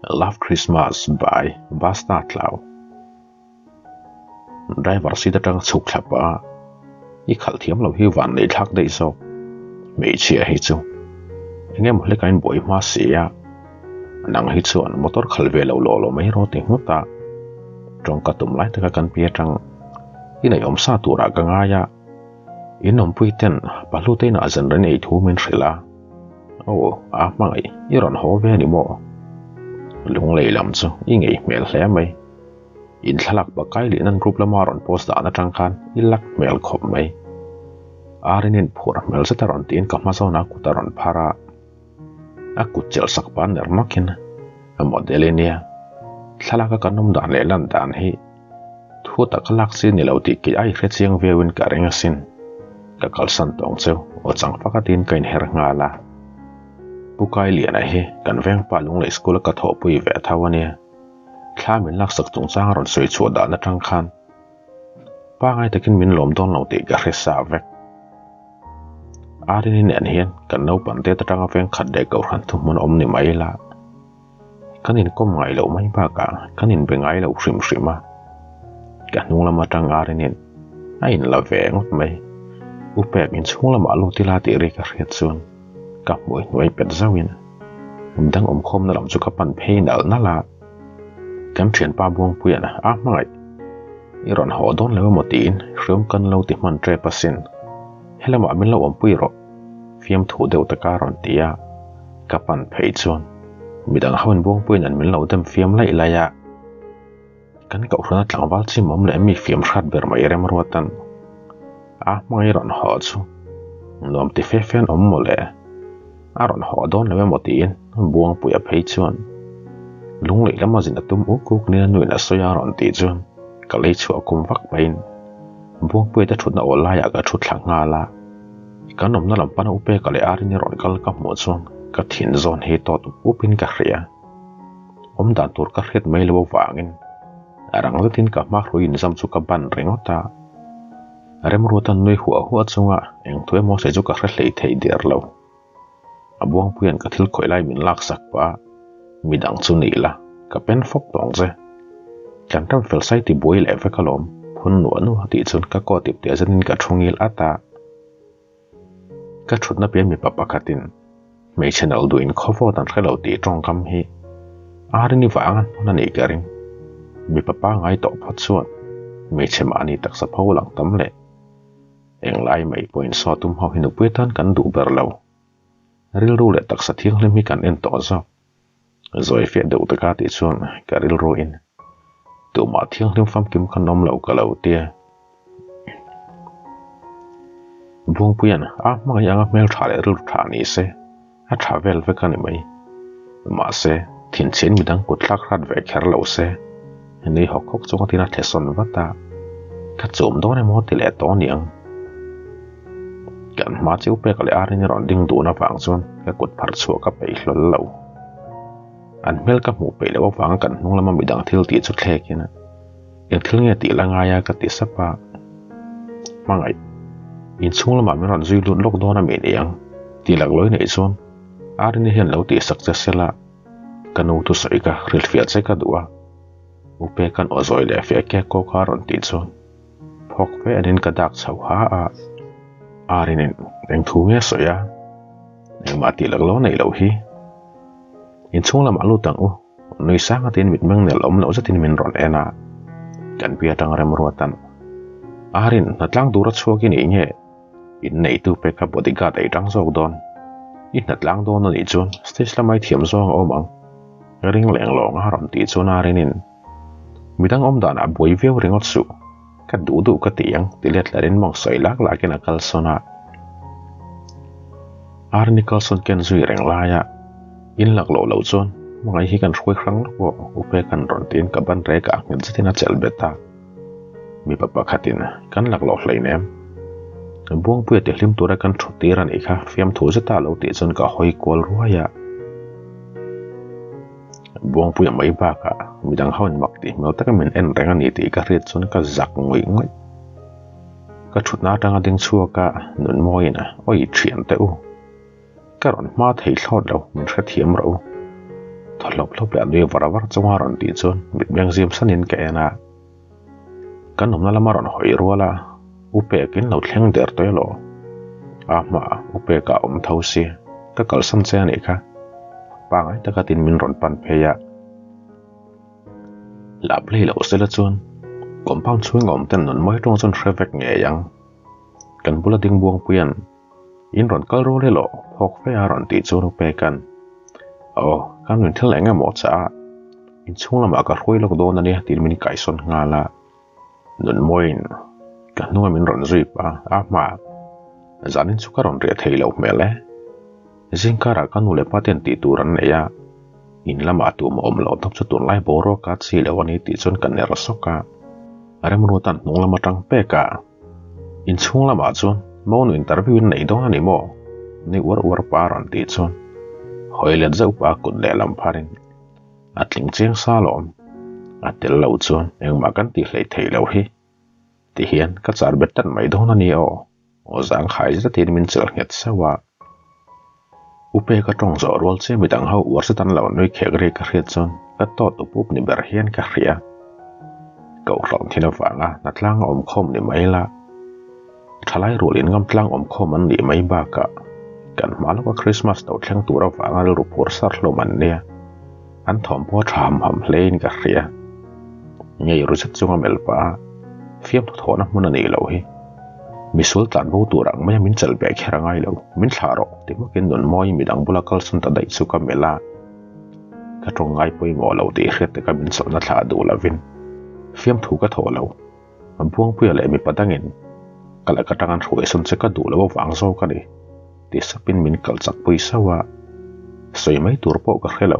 Love Christmas by Basta Tlau. Driver seat atanga chhuk thlap a, i khalh thiam lo hi van nei thlak daih zawk. Hmeichhia hi chu eng emaw hlek a inbuai hma si a, nang hi chuan motor khalh ve lo lawh lawh mai rawh ti nghut a. Tawngka tum lai taka kan pi atang i neih awmsa turah ka ngai a, in awmpui ten pahlu te inah zan ren ei thu min hrilh a. Aw, a hmangaih i rawn haw ve a ni maw? Lunglei lam chu i ngei hmel hle mai. In thlalak pakai leh nan group lama rawn post dan atang khan i lak hmel khawp mai. Arinin phur hmel zet a rawn tiin ka hma zawnah a kut a rawn phar a. A kut chelh sak pan ner nawkin a model i nia. Thlalak a kan awm dan leh lan dan hi thu tak a lak chi ni lo tih kei a i hre chiang viauin ka ring asin. Ka kalsan tawng cheu aw chang fak a tiin ka inher nghal a. Pu Kailiana hi kan vengpa Lunglei school a ka thawhpui ve tho a nia. Thla min laksak chungchang a rawn sawi chhuah dan atang khan pangai takin min lawm dawn lo tih ka hre sa vek. Arini nen hian kan naupang te atanga veng khat leh kohhran thuhmun awm ni mai ila kan inkawm ngai loh mai bakah kan inbe ngai lo hrim hrim a. Ka hnung lam atang Arinin a inla ve ngawt mai. Upek inchhung lamah lut ila tih ri ka hriat chuan ka hmui hnuai pet zauhin Midang awmkhawmna lam chu ka pan phei nalh nalh a, kan thianpa Buangpuia'n a hmangaih i rawn haw dawn lo emaw tiin hriam kan lo ti hman tep asin, helamah min lo awmpui rawh fiamthu deuh taka a rawn ti a, ka pan phei chuan midang hoin Buangpuia'n min lo dem fiam laih laih a, kan kohhrana tlangval chimawm leh mi fiam hrat ber mai Remruata'n a hmangaih rawn haw chu nuam ti fe fe an awm mawle. A rawn haw dawn lo emaw tiin Buangpuia phei chuan Lunglei lama zin a tum uk uk nia nuin a sawi a rawn tih chuan ka lei chhuah kum vak pahin Buangpuia te thutna awl laiah ka thu thla nghal a. Kan awmna lam pana Upeka leh Arini rawn kal ka hmuh chuan ka thin zawn hi tawt up upin ka hria. Awm dan tur ka hriat mai lo avangin rang zetin ka hma hrui inzam chu ka ban ringawt a. Remruata'n nui huah huah chunga eng thu emaw sawi chu ka hre hlei theih der lo. A Buangpuia'n ka thil khawih lai min laksak pah a, midang chu ni la, ka pen fawk tawh ang che. Kan ram fel sai ti buai leh vek alawm, phun nuah nuah tih chuan ka kaw tip teh zetin ka thu ngil at a. Ka thutna pian mipa pakhatin hmeichhe nalh duhin khawvawt an hre lo tih tawngkam hi Arini vang an hmun a nih ka ring. Mipa pangngai tawh phawt chuan hmeichhe mahni taksa pho lang tam leh englai mai pawhin saw tum ho hi nupui atan kan duh ber lo. Rilru leh taksa thianghlim hi kan en tawh zawk. Zawi fiah deuh taka tih chuan ka rilru in tumah thianghlim famkim khan awm lo ka lo tia. Buangpuia'n a hmangaih anga hmeltha leh rilru tha ni se a tha vel vek a ni mai. Mahse, thinchhian midang kut thlak hrat ve kher lo se nui hawk hawk chunga tin a thlesawn vat a, ka chum dawn emaw ti leh tawh aniang. Kan hma chiu pek leh Arini rawn ding dun avang chuan ka kut phar chhuah ka peih hlawl lo. An hmel ka hmuh peih loh avanga kan hnung lama midang thil tih chu thlekin eng thil nge tih la ngai a ka ti sap a. Hmangaih, inchhung lamah min rawn zui lut lawk dawn a mi niang tih lak lawi neih chuan Arini hian lo tihsak che sela ka nu thusawi ka hrilhfiah che ka duh a. Upeka'n aw zawi leh fiah kek kawk a rawn tih chuan Phawk fe anin ka dak chho ha a, Arinin eng thu nge sawi a, engmah tih lak lo neih loh hi. Inchhung lamah lut ang u, nui sang atin mitmeng nel awm loh zetin min rawn en a, kan pi atang remruatan Arin hnatlang tura chhuak i nih nge inneitu pek kha bodyguard ei tang zawk dawn, i hnatlang dawn anih chuan stage lama i thiam zawng a awm ang, ring leng lawng a rawn tih chuan Arinin Midang awm danah buai viau ringawt suh. Ka duh duh ka ti ang, ti let larin mawng sawi lak lakin a kalsawn a. Arnie kalsawn ken zui reng laia in lak loh loh chuan hmangaih hi kan hruai hrang lawk aw, upe kan rawn tiin ka ban rek ah nghet zetin a chelh bet a. Mipa pakhatin kan lak loh hleinem. Buangpuia ti hlim tura kan thut tir a nih kha fiamthu zeta lo tih chuan ka hawi kual ruai a. Buangpuia mai bakah midang ho in mak tih hmel taka min en reng a ni tih ka hriat chuan ka zak ngawih ngawih. Ka thutna atanga ding chhuak a, Nunmawiin awi thian teh u. Ka rawn hma thei thlawt lo, min hrethiam rawh u. Thaw hlawp hlawp leh a nui var var chunga rawn tih chuan mitmeng zim sanin ka en a. Kan awmna lama rawn hawi rual a, U Pekin lo thleng der tawih elaw? A hmaah U Peka a awm tho si, ka kalsan che a nih kha. Pangai taka tin min rawn pan phei a. Lap hlei loh sela chuan compound chhunga awm ten nun mawi tawng chuan hre vek ngei ang. Kan bula ding buangpuia'n In rawn kal rual elaw? Phawk fe a rawn tih chuan U Peka'n Aw, kan min thil eng emaw chah a, inchhung lamah ka hruai lawk dawn a nia tiin min kaisawn nghal a. Nunmawiin ka hnunga min rawn zui pah a, a hmaah zanin chu ka rawn riah thei lo hmel e. Zingkarah ka nu leh pa ten tih tur an nei a, in lamah tumah awm loh tawp chu tunlai boruak a chi lo a ni tih chuan ka ner sawk a. Remruata'n hnung lam atang pek a, inchhung lamah chuan monu interview in nei dawn a ni maw? Ni uar uar pa a rawn tih chuan hawi let zeuh pah a kut lehlam pharin a tling chiang sa lawm. A tel lo chuan engmah kan tih hleih theih loh hi. Tihian ka char bet tan mai dawn a ni aw. Aw zangkhai zetin min chelh nghet sauh a. U Peka tawng zawh rual che midang ho uar zet an lo nui khek ri ka hriat chuan ka tawt up up ni ber hian ka hria. Kohhran thin avanga hnatlang a awm khawm ni mai la. Thalai rual in ngamtlang awm khawm an nih mai bakah kan hma lawka Christmas lo thleng tur avanga rilru phur sar hlawm an nia. An thawm pawh a tha ham ham hle in ka hria. Ngei ru zet chunga melh pah a, fiamthu thawhna hmun a nih loh hi. Misual tlan bo tur ang maia min chelh beh kher a ngai lo, min thlah rawh ti hmakin nun mawi midang bula kalsan ta daih chu ka melh a. Ka tawng ngai pawimawh lo tih hriat taka min chawlhna thlah duh lovin fiamthu ka thawh lo. Buangpuia leh mipa dangin ka laka tang an hruaisawn che ka duh lo avang zawk a ni ti sapin min kal chak pui sauh a, sawi mai tur pawh ka hre lo.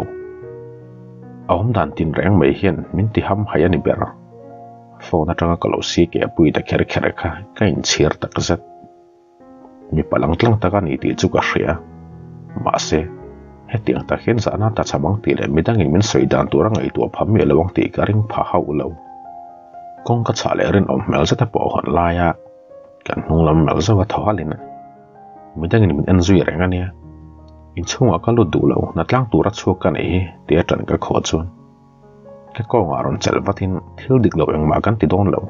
A awmdan tin reng mai hian min ti hamhaih a ni ber. Phone atanga ka lo si keh pui ta kher kher kha ka inchhir tak zet. Mipa lang tlang tak a ni tih chu ka hria. Mahse, hetiang tak hian zahna ta cham ang tih leh midangin min sawi dan tur a ngaihtuah pha miah lo ang tih ka ring pha hauh lo. Kawng ka chhah leh rinawm hmel zeta pawh hawn laia kan hnung lam melh zauh a thaw halhin midangin min en zui reng a nia. Inchhungah ka lut duh lo, hna tlang tura chhuak ka neih hi tia ṭan ka khawh chuan Ka kawngah rawn chelh vatin thil dik lo engmah kan ti dawn lo.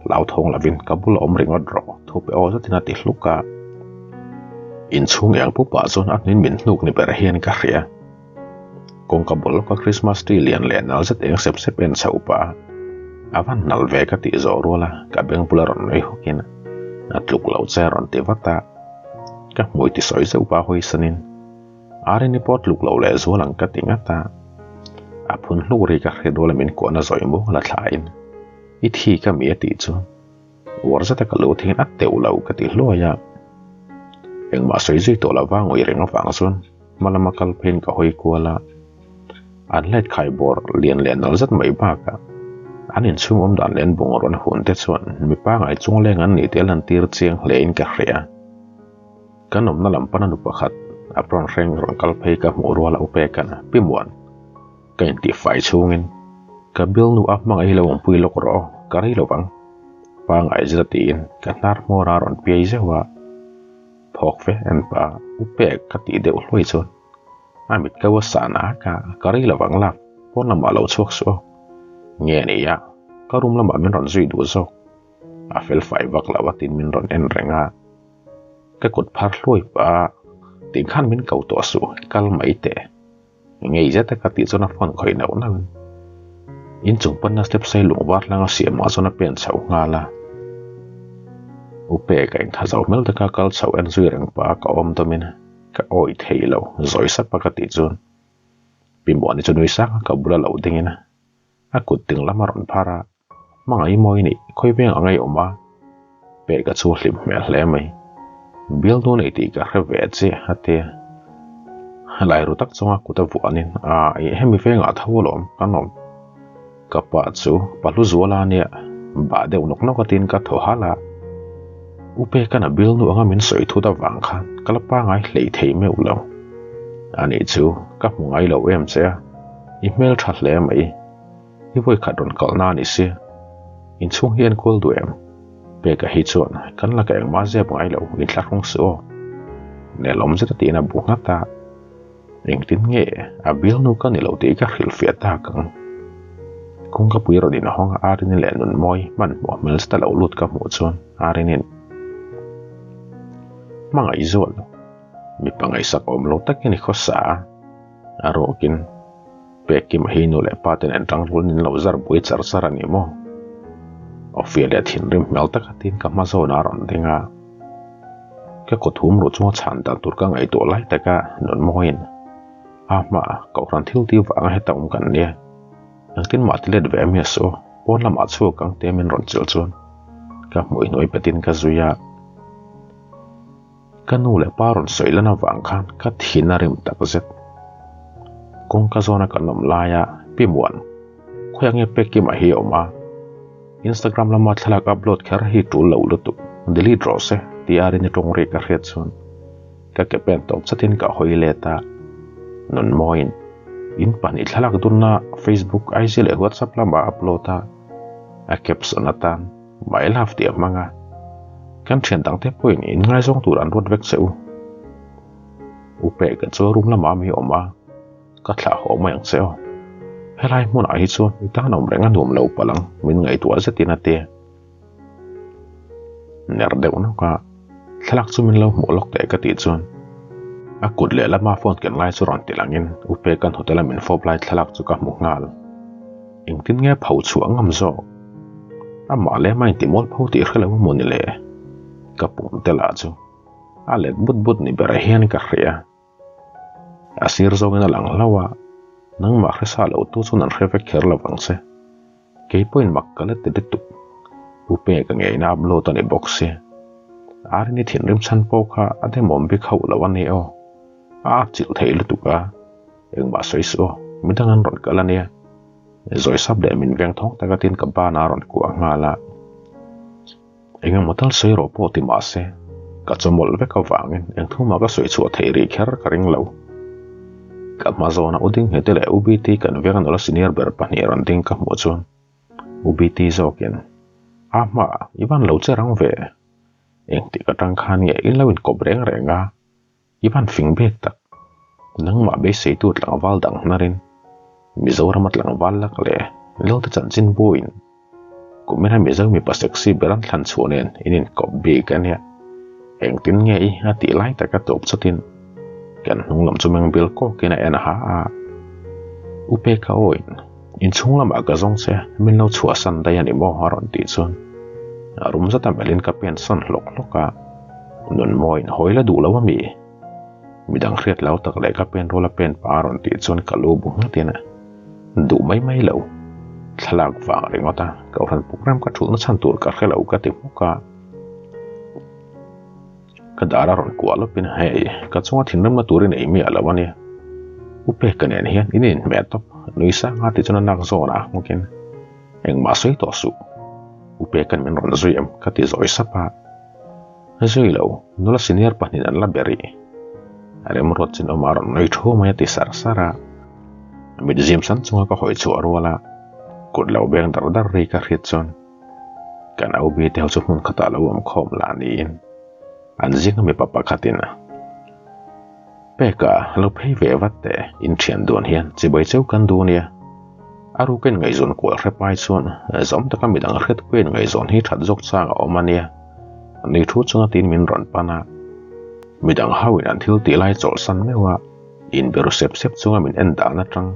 Hlauthawng lovin ka bula awm ringawt rawh, thu pe aw zetin a ti hluk a. Inchhung eng pupah chuan a hnin min hnuk ni ber hian ka hria. Kawngka bul lawka Christmas tree lian leh nal zet eng sep sep en chhoh pah a, a van nal ve ka tih zawh rual a, ka beng bula rawn nui hukin a tluk lo che a rawn ti vat a. Ka hmui ti sawi zeuh pah hawisanin Arini pawh tluk loh leh zual ang ka ti ngat a, a phun hluk ri ka hriat ruala min kuahna zawi muang la thlain i thi ka mi a tih chu uar zeta ka lu thingin a teuh lo ka ti hluai a, engmah sawi zui tawh lova ngawih reng avang chuan hma lama kal pheiin ka hawi kual a, an light khai bawr lian leh nal zet mai bakah an inchhung awm dan leh an bungraw an hun te chuan mi pangai chung leng an nih tih a lantir chiang hlein ka hria. Kan awmna lam pana nu pakhat apron hreng rawn kal phei ka hmuh rual a u pek a, Pi Muan, ka intih fai chhungin ka bialnu a hmangaih hi lo awmpui lawk rawh aw, ka rei lo vang. Pangai zet a tiin ka hnar hmawr a rawn piai zeuh a, phawk fe en pah a u pek ka tih deuh hluai chuan a mit ko a sah na ka, ka rei lo vang lak, pawn lamah lo chhuak suh aw. Nge ni a, ka room lamah min rawn zui duh zawk. A fel fai vak lo a tiin min rawn en reng a. Ka kut phar hluai pah a, tih khan min ko tawh suh, kal mai teh. Ngei zet a ka tih chuan a phone khawih nauh nauh in inchung panna step sei lung var hlang a siam ah chuan a pen chhoh nghal a. U Peka in tha zo hmel taka kal chhoh en zui reng pah a ka awm dawm in ka awi thei lo zawi sap a ka tih chuan Pi Muani chu nui sang a ka bula lo ding in a kut ding lam a rawn phar a. Hmangaih mawi nih khawi veng a ngaihawm a, pek a chu hlim hmel hle mai. Bial nu nei tih ka hre ve che a ti a. Lai ru tak chunga kut a vuanin a ih hemi vengah tho alawm kan awm. Ka pa chu pa hlu zual a nia bah deuh nawk nawk atin ka thaw halh a. U Peka'n a bial nu anga min sawi thut avang khan ka la pangai hlei thei meuh lo. Ani chu ka hmu ngai lo em che a, i hmeltha hle mai. I vawi khat rawn kalh na a ni si. Inchhung hi en kual duh em? Peka hi chuan kan laka engmah zep ngai lo, inthlahrung suh aw. Nelawm zeta tiin a bu nghat a. Engtin nge a bialnu ka ni lo tih ka hrilhfiah tak ang. Kawngkapui rawn inhawng a Arini leh Nunmawi hmanhmawh hmel zeta lo lut ka hmuh chuan Arini'n Hmangaih zual mipa ngaihsak awm lo takin i khawsa a, a ruakin Pekkim hi nu leh pa ten an tangrualin an lo zar buai char char a ni maw? Awfia leh thinrim hmel taka tin ka hma zawnah a rawn ding a. Ka kut hum ruh chunga chhan dan tur ka ngaihtuah lai taka Nunmawiin a hma kohhran thil ti vanga heta awm kan nia. Engtin mah ti let ve a mi a saw, pawn lamah chhuak ang tia min rawn chilh chuan ka hmuih hnuai petin ka zui a. Ka nu leh pa rawn sawi lan avang khan ka thin a rim tak zet. Kawngka zawna kan awm laia Pi Muan, khawiah nge Pekima hi a awm a? Instagram lama thlalak upload kher hi tul lo lutuk, delete rawh se tih a rin i tawng ri ka hriat chuan ka ke pen tawp chatin ka hawi let a. Nunmawiin in pahnih thlalak dunna Facebook, IG leh WhatsApp lama upload a, a caption atan. My love tih a hmang a, kan thian dangte pawhin in ngaizawng tur an ruat vek che u. U Peka chu room lamah mi awm a, ka thlah haw mai ang che aw. Helai hmunah hi chuan i tan awm reng a nuam lo palh ang min ngaihtuah zetin a ti. Ner deuh nawk a, thlalak chu min lo hmuh lawk teh ka tih chuan a kut lehlama phone ken lai chu rawn ti langin U Peka'n hotel a min fawp lai thlalak chu ka hmu nghal. Engtin nge pho chhuah ngam zawk? Amah leh amah intimual pho tih hre lo emaw ni le? Ka pum te lah chu a let but but ni ber hian ka hria. A sir zawngin a lang hlauh a, nangmah hre sa lo tu chuan an hre vek kher lo vang che. Kei pawhin mak ka la ti lutuk. Pu Peka ngeina upload a ni bawk si. Arini thinrim chhan pawh kha a demawm bik hauh lo a ni aw. A atchilh thei lutuk a, engmah sawi suh aw, midang an rawn kal a nia. Zawi sap leh min veng thawng taka tin ka ban a rawn kuah nghal a. Eng emaw tal sawi rawh pawh ti mah se, ka chawmawlh vek avangin eng thumah ka sawi chhuah theih rih kher ka ring lo. Ka hma zawna U Dinghete leh U BT kan veng nula senior ber pahnih rawn ding ka hmuh chuan U BT zawkin, A hma, i van lo che rang ve. Engtik atang khan nge in lo inkawp reng reng a? I van fing bek tak. Nangmah beiseitu tlangval dang hnarin Mizorama tlangval lak leh Lelte chanchin buin kumina Mizo mipa sexy ber an thlan chhuah nen in inkawp bik a nia. Engtin nge i a tih lai taka tawp chatin kan hnung lam chu meng bil kawkin a en ha a. U Peka awin inchhung lamah ka zawng che min lo chhuahsan daih a ni maw a rawn tih chuan a rum zata melhin ka pen sawn hlawk hlawk a. Nunmawiin hawi la duh lo a mi? Midang hriat lo tak leh ka pen rual a pen pah a rawn tih chuan ka lu bu nghatin a duh mai mai lo. Thlalak vang ringawt a, Kohhran program ka thulhna chhan tur ka hre lo ka ti hmuk a. Ka dar a rawn kuah lawpin hei ka chunga thinrimna turin ei miah lo a nia. U Peka nen hian in inhmeh tawp nui sanga ti chuan a nak zawnah hmukin engmah sawi tawh suh. U Peka'n min rawn zui em ka ti zawi sap a. Zui lo, nula senior pahnih an la ber i. Remruat chin awmah rawn nui thu mai a ti sar sar a. Mit zim san chunga ka hawi chhuah rual a, kut lo beng dar dar ri ka hriat chuan kan OB te ho chu hmun khatah lo awm khawm lah niin an zinga mipa pakhatin Peka lo phei ve vat teh, in thian duan hian chibai cheu kan duh nia. A ruka in ngaihzawn kual hre pai chuan zawm taka midang hriat pui in ngaihzawn hi that zawk chang a awm a nia. Nui thu chunga tiin min rawn pan a. Midang ho in an thil tih lai chawlhsan meuh a, in be ru sep sep chunga min en dan atang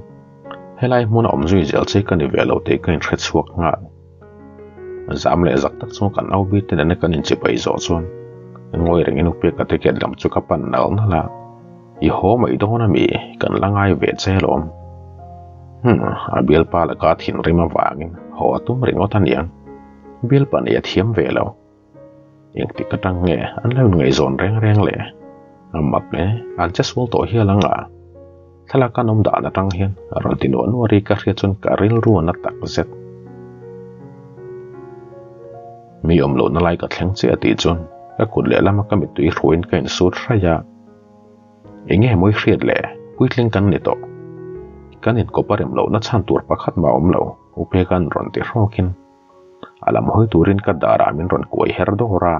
helai hmuna awm zui zel che ka ni ve lo tih ka inhre chhuak nghal. Zam leh zak tak chunga kan au bik te nena kan inchipai zawh chuan ngawi rengin Upeka te gate lam chu ka pan nal nal a, I haw mai dawn ami? Kan la ngai ve che alawm. Hum, a bialpa laka thinrim avangin haw a tum ringawt aniang. Bialpa nei a thiam ve lo. Engtik atang nge an lo inngaihzawn reng reng le? A mak e, an che sual tawh hial ang a. Thlalak an awm dan atang hian rawn ti nuah nuah ri ka hriat chuan ka rilru a na tak zet. Mi awm lohna lai ka thleng chiah tih chuan ka kut lehlam a ka mittui hruaiin ka insut hraih a. Enge mawi hriat le, puitling kan ni tawh. Kan inkawp a rem lohna chhan tur pakhat mah a awm lo, Upeka'n rawn ti hrawkin A lam hawi turin ka darah min rawn kuai her dawr a.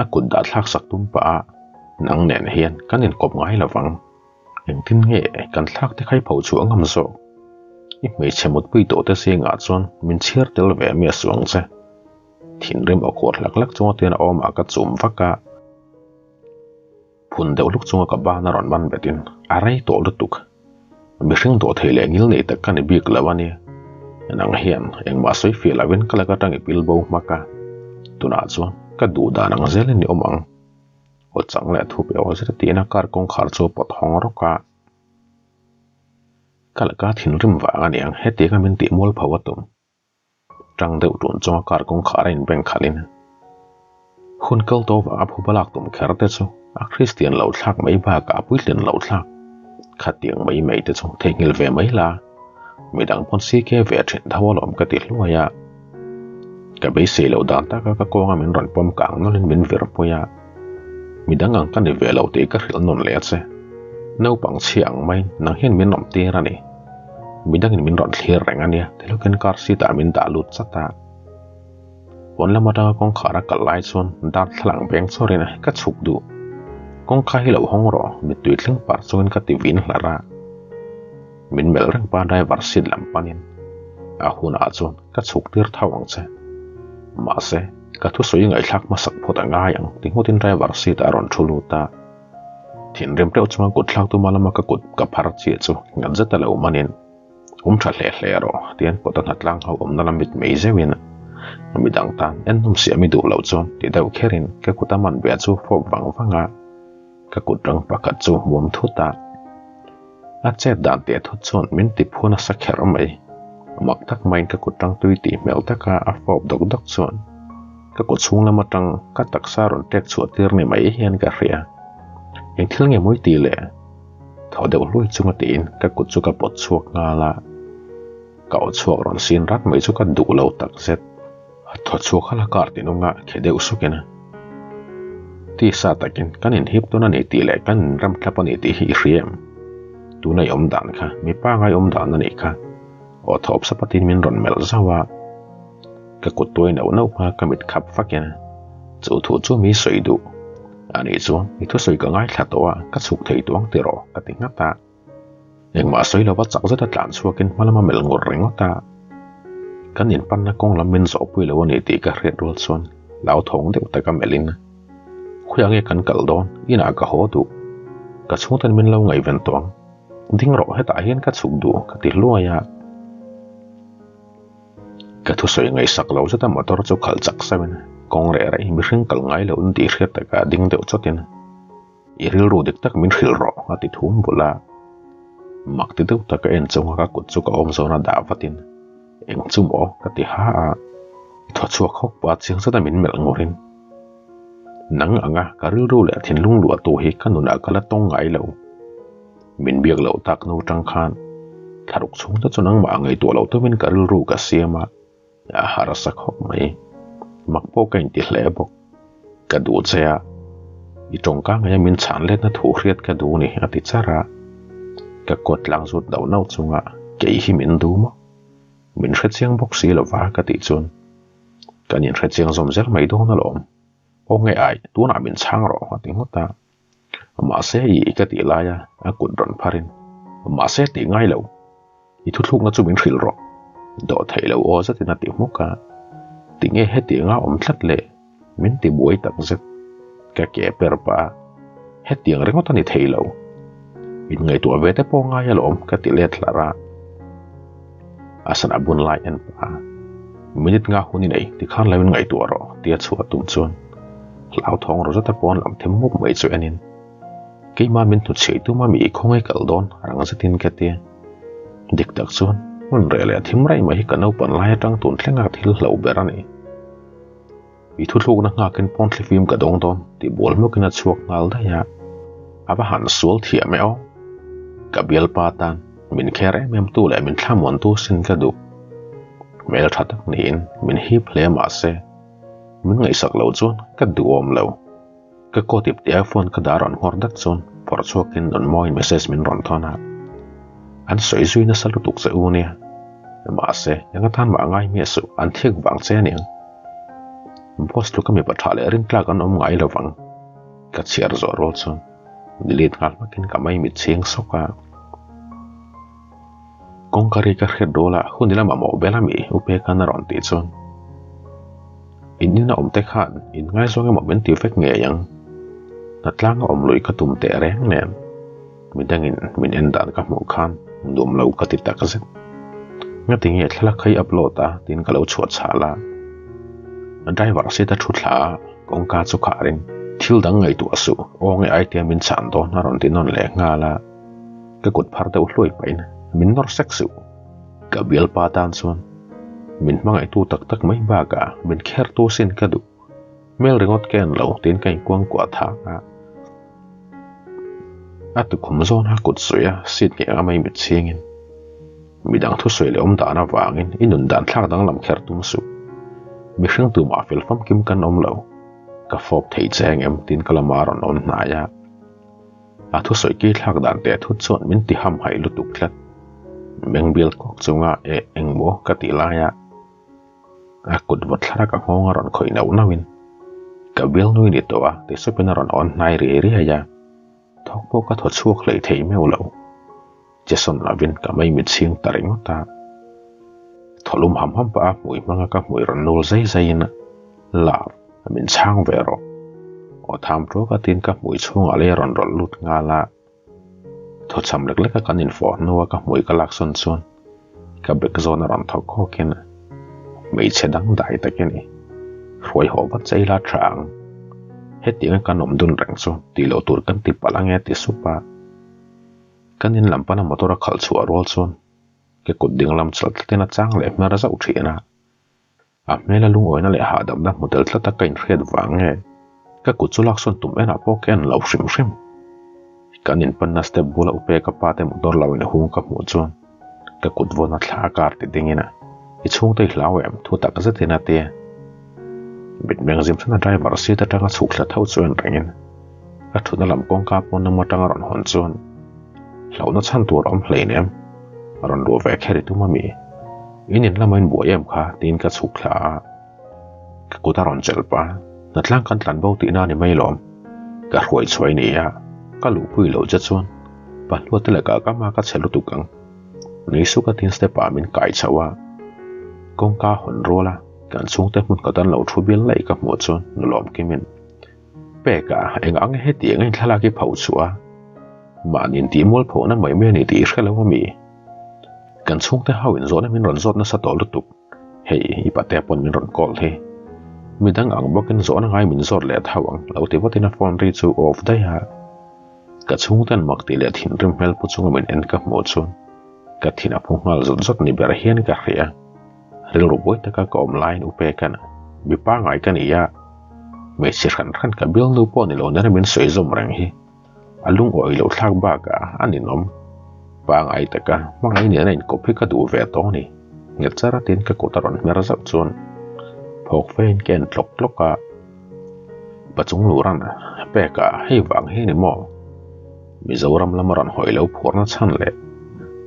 A kut dah thlak sak tum pah a, Nang nen hian kan inkawp ngai lo vang. Engtin nge kan thlak te khai pho chhuah ngam zawk? I hmeichhe mutpui tawh te zingah chuan min chhiar tel ve mi a suang che. Thinrim aw khuar hlak hlak chunga tian a awmah ka chum vak a. Phun deuh hluk chunga ka ban a rawn man betin a rei tawh lutuk. Mihring dawh thei leh ngil nei tak ka ni bik lo a ni. Nang hian engmah sawi fiah lovin ka lak atang i pil bo hmak a. Tunah chuan ka duh dan ang zelin i awm ang. Aw chang leh thu pe aw zet a tiin a car kawngkhar chu a pawt hawng rawk a. Ka laka thinrim vang a niang hetianga min tih mual pho a tum. Tang deuh tun chunga car kawngkhar a inbeng khalhin hun kal to vanga phuba lak tum kher te chu a Kristian lo thlak mai bakah a puitlin lo thlak. Khatiang mai mai te chu theihnghilh ve mai la, midang pawn CK ve thin tho alawm ka ti hluai a. Ka beisei loh dan taka ka kawnga min rawn pawm kang nawlin min vir pui a, midang ang ka ni ve lo tih ka hrilh nawn leh a che. Naupang chhia ang maiin nang hian min rawn tir a ni. Midangin min rawn thlir reng a nia, tihlawkin car seat ah min dah lut chat a. Pawn lam atanga kawngkhar a kal lai chuan darthlalang beng chawrin ka chhuk duh. Kawngka hi lo hawng rawh, mittui thleng par chungin ka ti vin hlar a. Min melh reng pa driver seat lam panin a hunah chuan ka chhuk tir tho ang che. Mahse, ka thusawi ngaihthlak hmasak phawt a ngai ang ti ngawtin driver seat ah a rawn thu lut a. Thinrim teuh chuan kut thlak tuma lama ka kut ka phar chiah chu ngat zet a lo manin awm tha hle hle rawh tian kawt a hnatlang ho awmna lam mit mei zeuhin midang tan en hnum siam i duh loh chuan ti deuh kherin ka kut a man ve chu fawp vang vang a, ka kut rang pakhat chu hmuam thut a. A chet dan teh thut chuan min ti phu nasa kher mai. Mak tak maiin ka kut rang tui tih hmel taka a fawp dawk dawk chuan Ka kut chhung lam atang ka taksa rawn tek chhuah tir ni mai hian ka hria. Eng thil nge mawi ti le? Thaw deuh hluai chunga tiin ka kut chu ka pawt chhuak nghal a. Ka aw chhuak rawn sin rat mai chu ka duh lo tak zet. Thaw chhuak hala kar tinunga khe deuh sukin a. Tisa takin kan inhip tawn a ni tih leh kan inram thlap a ni tih hi i hria em? Tuna i awm dan kha mipa ngai awm dan a nih kha. Aw thawp sapatin min rawn melh zauh a. Ka kut tuai neuh neuh hma ka mit khap vakin chu thu chu mi sawi duh. Ani chuan i thusawi ka ngaithla tawh a, ka chhuk thei tuang ti rawh ka ti nghat a. Engmah sawi lova chak zeta tlan chhuakin hma lama melh ngur ringawt a. Kan inpanna kawng lam min zawhpui lo a ni tih ka hriat rual chuan hlauthawng deuh taka melhin khawiah nge kan kal dawn, inah ka haw duh. Ka chhungten min lo ngaihven tawh ang. Ding rawh hetah hian ka chhuk duh ka ti hluai a. Ka thusawi ngaihsak lo zeta motor chu khalh chak sauhin kawng reh reh mihring kal ngai lo in tih hriat takah ding deuh chawtin i rilru dik tak min hrilh rawh a ti thum bul a. Mak ti deuh taka en chunga ka kut chu ka awm zawn a dah vatin eng chu maw ka ti ha a, i thaw chhuak hawk pah chiang zeta min melh ngurin nang anga ka rilru leh thinlung luahtu hi ka nunah ka la tawng ngai lo. Min biak loh tak nu tang khan thlaruk chhung te chu nangmah ngaihtuah loh tumin ka rilru ka siam a, a harsa khawp mai. Mak pawh ka inti hle bawk. Ka duh che a, i tawngka ngaia min chhan letna thu hriat ka duh ni a ti char a. Ka kawt tlang zut nauh nauh chunga kei hi min duh maw? Min hrechiang bawk si lova ka tih chuan kan inhrechiang zawm zel mai dawn alawm. Aw nge ai, tunah min chhang rawh a ti ngawt a. Mahse i ka tih laia a kut rawn pharin mahse tih ngai lo, i thuthlukna chu min hrilh rawh, dawh theih lo aw zetin a ti hmuk a, tinge hetianga awm tlat le, min ti buai tak zet, ka ke per pah a, hetiang ringawt a ni thei lo, inngaihtuah ve te pawh ngai alawm ka ti let hlar a, a sana bun lai en pah a, minute nga hun i nei tikhan lo inngaihtuah rawh tia chhuah tum chuan. Hlauthawng rawh zeta pawn lam them mup mai chu enin keimah min hnuchhiai tuma mi i khawngaih kal dawn rang zetin ka ti. Dik tak chuan hmun reh leh thim raih mai hi ka naupan lai atang tun thlenga thil hlo ber a ni. I thuthlukna nghakin pawn thlifim ka dawng dawn tih bual hmukin a chhuak nghal daih a, a va han sual thiam e aw. Ka bialpa tan min kher em em tu leh min thlamuan tu sin ka duh. Hmeltha tak niin min hip hle mahse. Min ngaihsak loh chuan ka duhawm lo. Ka coat ip tih a phone ka dah rawn nghawr dat chuan phawrh chhuakin rawn mawiin message min rawn thawn a. An sawi zui nasa lutuk che u nia. Mahse, eng atan mah ngai miah suh, an thik vang che aniang. Boss tluka mipa tha leh rintlak an awm ngai lovang. Ka chhiar zawh rual chuan delete nghal hmakin ka mai mit chhing sawk a. Kawngka ri ka hriat rual a hun ila mamawh bel ami U Peka'n a rawn tih chuan in ina awm te khan in ngaizawng emaw min ti vek ngei ang. Hnatlanga awm lui ka tum teh reng nen midangin min en dan ka hmuh khan nuam lo ka ti tak zet. Ngati nge thlalak kha i upload a tiin ka lo chhuah chhal a. Driver seat a thu thla a, kawngka chu kharin thil dang ngaihtuah suh aw nge ai tia min chhan dawn a rawn ti nawn leh nghal a. Ka kut phar deuh hluai pahin min nawr sek suh. Ka bialpa tan chuan min hmangaihtu tak tak mai bakah min khertu sin ka duh. Hmel ringawt ka en lo tiin ka inkuangkuah thak a. A tukhum zawn a kut suih a seat ngei anga mai mit chhingin midang thusawi leh awm dan avangin i nun dan thlak danglam kher tum suh. Mihring tumah fel famkim kan awm lo. Ka fawp thei che engem tiin ka lama rawn awm hnai a. A thusawi ki thlak dan teh thut chuan min ti hamhaih lutuk tlat. Mengbial kawk chunga e engmaw ka tih laia a kut vawt thlara ka nghawng a rawn khawih nauh nauhin ka bial nui ni tawh a ti supin a rawn awn hnai riai riai a, thawk pawh ka thaw chhuak hlei thei meuh lo. Jason lovin ka mai mit chhing ta ringawt a. Thawlum ham ham pah a hmui hmanga ka hmui rawn nul zai zaiin Love, min chhang ve rawh. Aw tham tuak a tin ka hmui chhungah lei a rawn rawlh lut nghal a. Thawchham lek lek a kan infawh hnua ka hmui ka laksawn chuan ka bek zawn a rawn thawk khawkin hmeichhe dang dai tak i ni. Hruai haw vat che ila tha ang. Hetianga kan awm dun reng chu tih loh tur kan ti palh ange ti sup a. Kan in lam pana motor a khalh chhuah rual chuan ke kut ding lam chal tlatin a chang leh hmer zauh thin a. A hmela lungawina leh hahdamna hmu tel tlata ka inhriat vang nge ka kut chu laksawn tum enah pawh ka en lo hrim hrim. Kan inpanna step bula upe ka pa te motor lo in hung ka hmuh chuan ka kut vawn a thla a kar ti dingin a i chhungte i hlau em thu tak zetin a ti a. Mitmeng zim thana driver seat atanga chhuk thla tho chu en rengin a thutna lam kawngka pawn lam atanga rawn hawn chuan hlauhna chhan tur a awm hleinem a rawn luh ve kher i tum ami in in lama in buai em kha tiin ka chhuk thla a ka kut a rawn chelh pa hnatlang kan tlan bo tihna a ni mai lawm ka hruai chhuai ni a ka luhpui loh che chuan pahlua te leh ka ma ka che lutuk ang nui suk a tin step ah min kai chho a kawngka hawn rual a kan chhungte hmun ka tan lo thu bial laih ka hmuh chuan nulawm kimin Peka, eng ang hetiang in thlalak i pho chhuah a? Mahni intih mual phohna mai mai a ni tih i hre lo a mi? Kan chhungte ho in zawhna min rawn zawt nasa tawh lutuk. Hei, i patea pawn min rawn call hi. Midang ang bawkin zawhna ngai min zawt leh tho ang, lo ti vatin a phone ri chu off daih a. Ka chhungten mak tih leh thinrim hmel pu chunga min en ka hmuh chuan ka thin a phu nghal zawt zawt ni ber hian ka hria. Rilru buai taka ka awm laiin u Peka'n mi pangngai ka ni a, Hmeichhe hran hran ka bialnu pawh ni lo nena min sawi zawm reng hi a lungawi loh thlak bakah a ninawm. Pangai taka hmangaih nena inkawp hi ka duh ve tawh a ni. Nghet char atin ka kut a rawn hmer zauh chuan phawk fein ka en tlawk tlawk a. Pachung luran peka hei vang hi a ni maw? Mizoram lama rawn hawi lo phurna chhan leh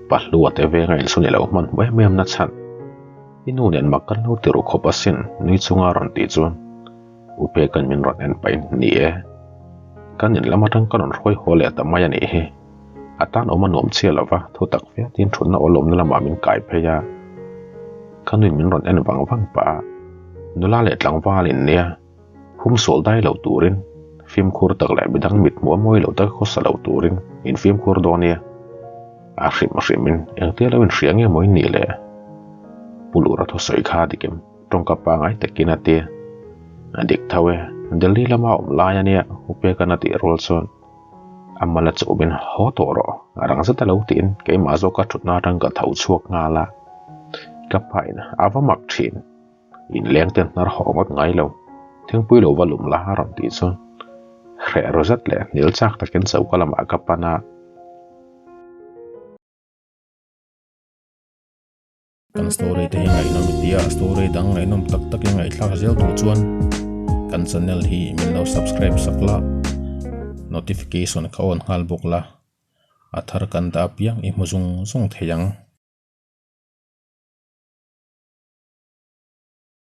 Pahlua te venga insawn i lo hman hmu em em na chhan. I nu nen mak kan lo ti ru khawp asin nui chunga rawn tih chuan U Peka'n min rawn en pahin ni e. Kan in lam atang ka rawn hruai haw leh ta mai a nih hi. A tan awm a nuam chhia lova thu tak viau tiin thutna awlawmna lamah min kai phei a. Ka nuin min rawn en vang vang pah a, nula leh tlangval in nia hum sual dai lo turin fimkhur tak leh midang mit hmuh a mawi lo taka khawsa lo turin in fimkhur dawn nia. A hrim hrimin engtia lo inhria nge maw in nih le? Pu Lura thusawi kha a dik em? Tawngka pangai takin a ti. A dik tho e, Delhi lama awm lai a nia, U Peka'n a tih rual chuan a mal a chauhin haw tawh rawh, a rang zet a lo tiin keimah zawka thutna atang ka tho chhuak nghal a. Ka pain a va mak thin. Inleng ten hnar haw ngawt ngai lo, thingpui lo va lum la a rawn tih chuan hreh ru zet leh hnial chak takin choka lamah ka pan a. Kan story te hi ngaihnawm i tia, story dang ngaihnawm tak tak i ngaihthlak zel duh chuan kan channel hi min lo subscribe sak la, notification kha on nghal bawk la, a thar kan dah apiang i hmu zung zung thei ang.